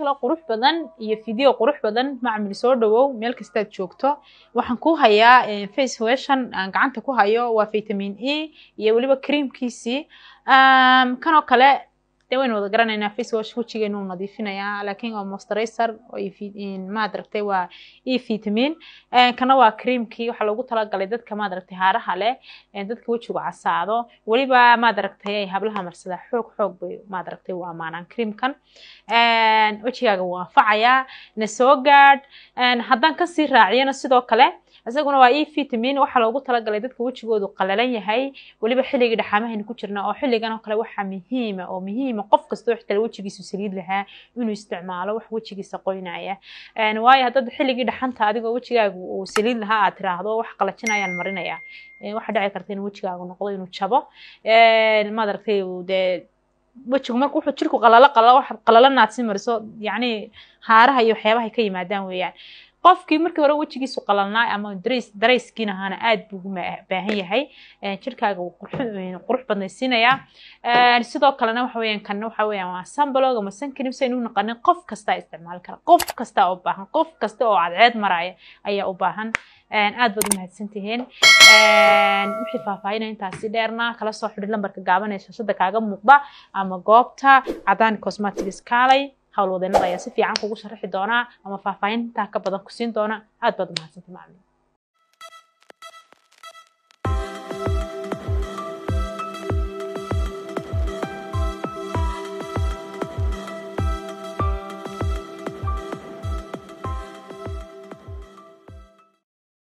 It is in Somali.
Kaloo qurux badan iyo video qurux badan. Macmil, soo dhawow meel kastaad joogto. Waxaan ku hayaa face washan aan gacanta ku hayo, waa vitamin E iyo weliba creamkiisii. Kanoo kale dee waynu wada garanaynaa, face wash wejigeenu uu nadiifinayaa, laakiin waa moisturizer oo maad aragtay, waa E vitamin. Kana waa creamkii. Waxaa loogu talagalay dadka, maad aragtay, haaraha leh, dadka wejigu casaado. Weliba, maad aragtay, ay hablaha marsada xoog xoog bay, maad aragtay, u amaanaan creamkan. Wejigaaga wuu anfacayaa, na soo gaadh. Haddaan kasii raaciyana, sidoo kale isaguna waa E vitamin. Waxaa loogu talagalay dadka wejigoodu qalalan yahay, weliba xilligii dhaxaamahaynu ku jirna, oo xilligan oo kale waxaa muhiima oo muhiima qof kastoo xitaa wejigiisu saliid lahaa inuu isticmaalo wax wejigiisa qoynaya. Waayo, haddaad xilligii dhaxanta adigoo wejigaagu uu saliid lahaa aad tiraahdo wax qalajinayaan marinaya, waxaa dhici karta in wejigaagu noqdo inuu jabo, maad aragtay. Dee wejigu marka wuxuu jirku qalalo qalalo, waxaad qalalanaad si mariso, yacni haaraha iyo waxyaabahay ka yimaadaan weeyaan. Qofkii markii hore wejigiisu qalalnaa ama dry skin ahaana aad buu ugu baahan yahay. Jirkaaga wuu qurux badnaysiinayaa. Sidoo kalena waxa weeyaan, kanna waxa weeyaan waa sunblock ama suncream saynu u naqanin. Qof kastaa isticmaali kara, qof kasta oo baahan, qof kasta oo cadceed maraya ayaa u baahan. Aad baad u mahadsantihiin. Wixii faahfaahinaya intaasi dheerna kala soo xidhi lambarka gaaban ee shaashada kaaga muuqda ama goobta Cadaan Cosmetics kaalay. Howlwadeenada ayaa si fiican kugu sharaxi doonaa ama faahfaahintaa ka badan ku siin doona. Aad baad u mahadsantay, macalin.